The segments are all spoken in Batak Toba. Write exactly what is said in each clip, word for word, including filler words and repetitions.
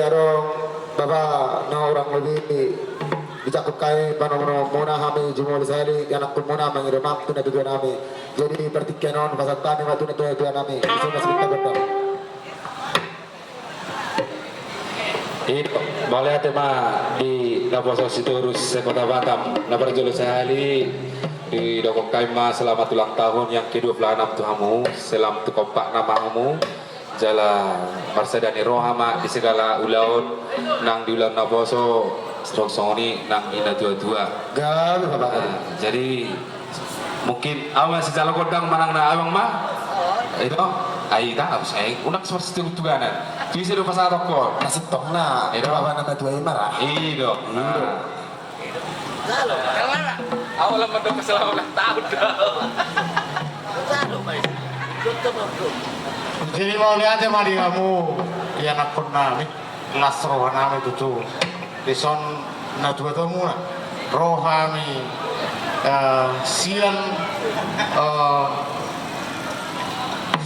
adong bapa na hurang lobi dijangkon hami panomunomuonna, hami jumolo sahali ianakhonmuna mangido maaf tu natuatua nami. Jadi partingkian on pasahat hami ma tu natuatua nami. Isi ma sipinta gondang. I do, mauliate ma di naposo Sitorus se-Kota Batam. Na parjolo sahali didokhon hami ma selamat ulang tahun yang kedua puluh enam tu hamu, selam tu kompakna ma hamu. Jala marsada ni roha ma di segala ulaon nang di ulaon naposo, songon i nang di natuatua. Gabe, Bapak. Nah, jadi mungkin ahu ma sijalo gondang manang na abang ma. I do. Ai, tahu saya, unang seperti itu tuganan. Bisa do pasahat toko. Masih tong na. I do. Bapak nama tua imara. I do. Nah. Ahu lam mandok selamat ulang tahun do. Jadi mauliate ma di hamu ianakhon nami, las roha nami tutu. Dison natuatuamuna ro hami, eh, sian, eh,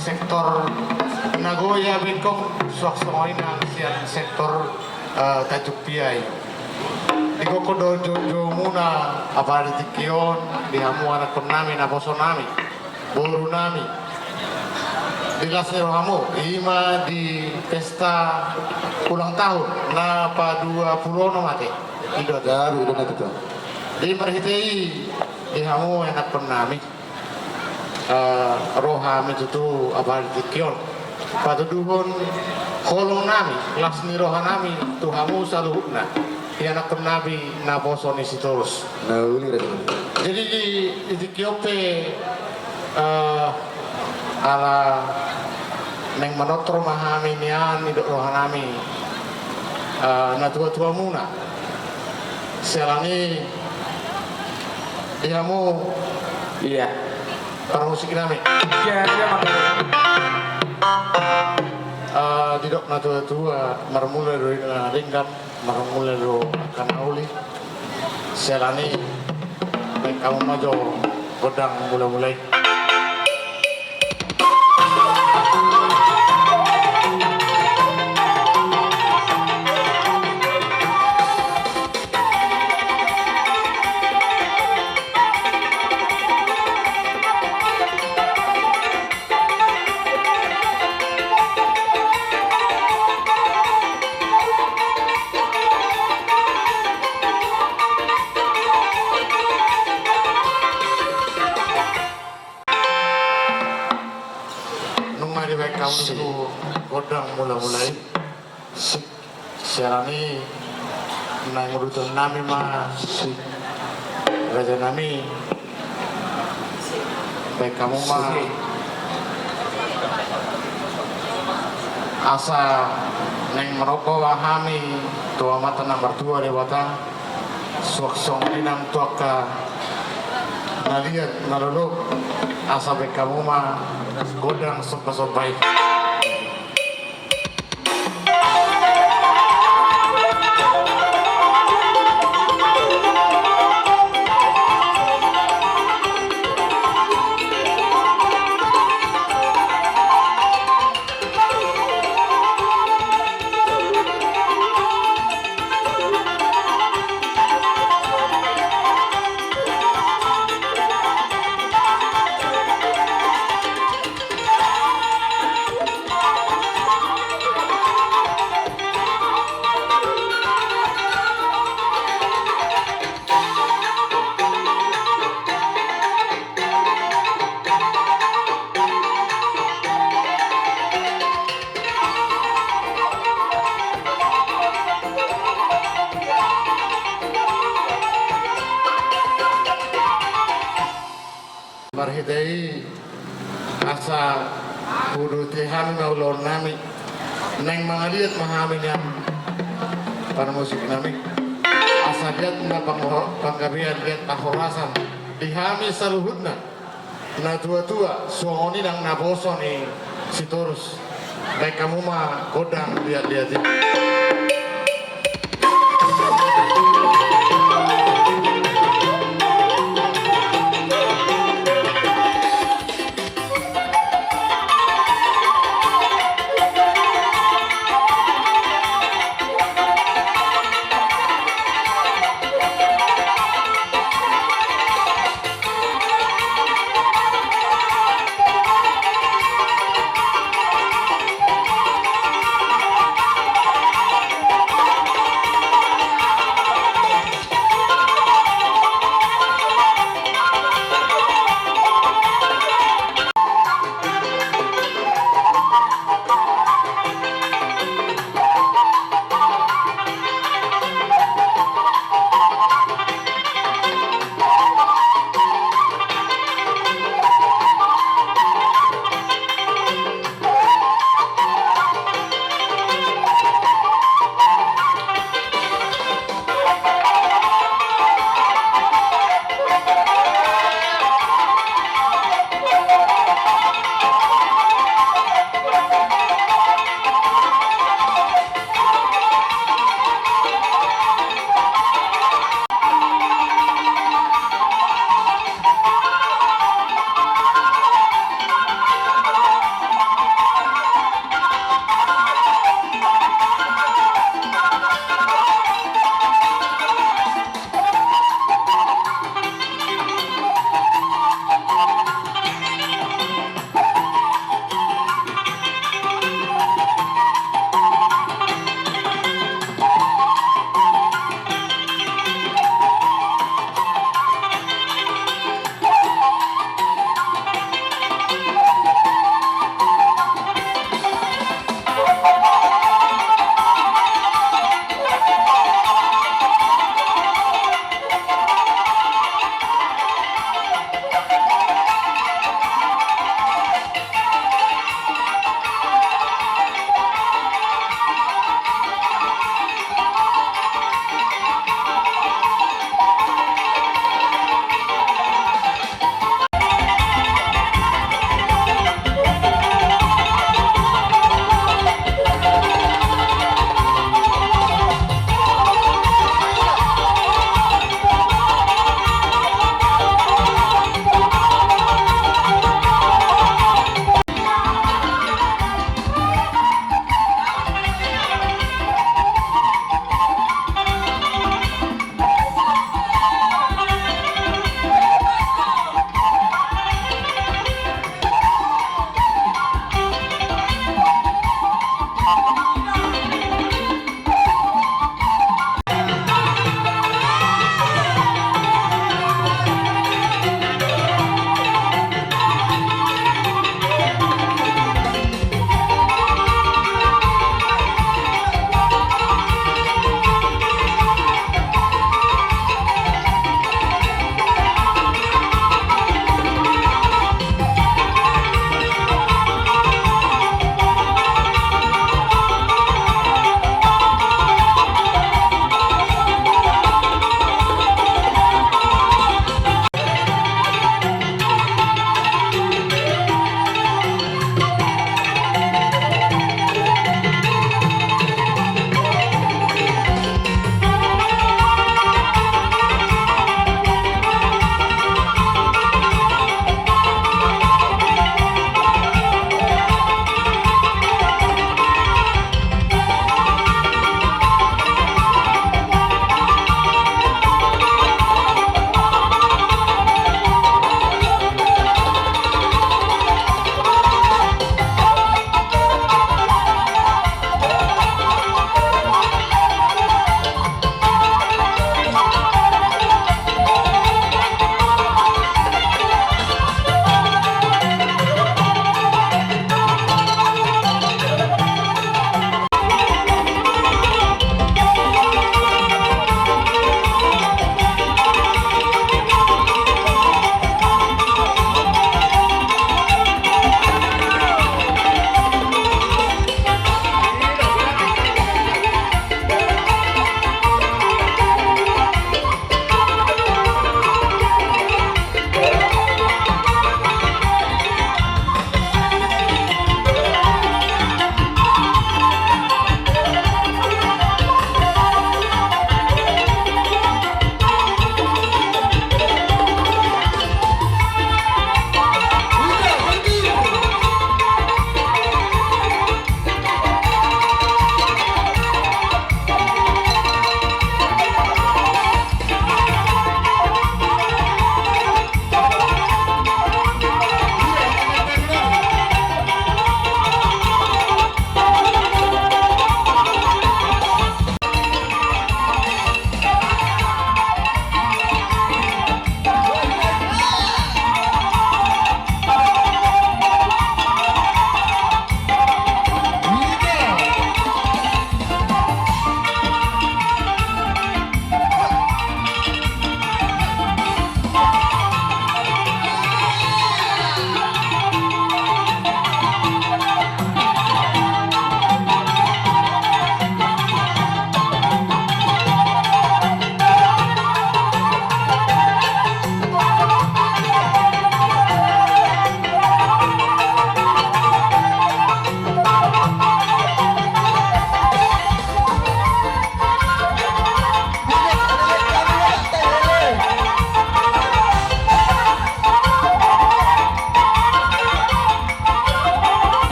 sektor Nagoya Bengkong, suang songon i nang sian sektor, eh, Tanjung Piai. Digokhon do joujoumuna apala di tingki on di hamu anakhon nami, naposo nami, boru nami. Di las ni rohamu, i ma di pesta ulang tahun na padua pulu onom ate. I do ate. Jadi marhite i di hamu anakhon nami, eh, ro hami tutu apala di tingki on patuduhon holong nami, las ni roha nami tu hamu saluhutna ianakhon nami naposo ni Sitorus. Na uli raja. Jadi di, di tingki on pe, eh, ala naeng manortor ma hami nian, didok roha nami, eh, natuatuamuna. Siala ni i di hamu, iya, parmusik nami. Iya, iya, Bang. Eh, didok natuatua, marmula do di na denggan, marmula do angka na uli. Siala ni i, baen hamu ma jo gondang mulamula i. Nunga dibaen hamu tu gondang mulamula i. Siala ni i, naeng uduton nami ma, raja nami, baen hamu ma, asa naeng manomba ma hami tu Amanta na martua Debata, suang songon i nang tu angka na liat na lolo, asa baen hamu ma gondang sombasomba i. Marhite i asa huuduti hami ma ulaon nami. Naeng mangaliat ma hami nian, parmusik nami. Asa liat ma panggabean, liat ma horasan di hami saluhutna. Natuatua, songon i nang naposo ni Sitorus. Baen hamu ma gondang liat-liat i.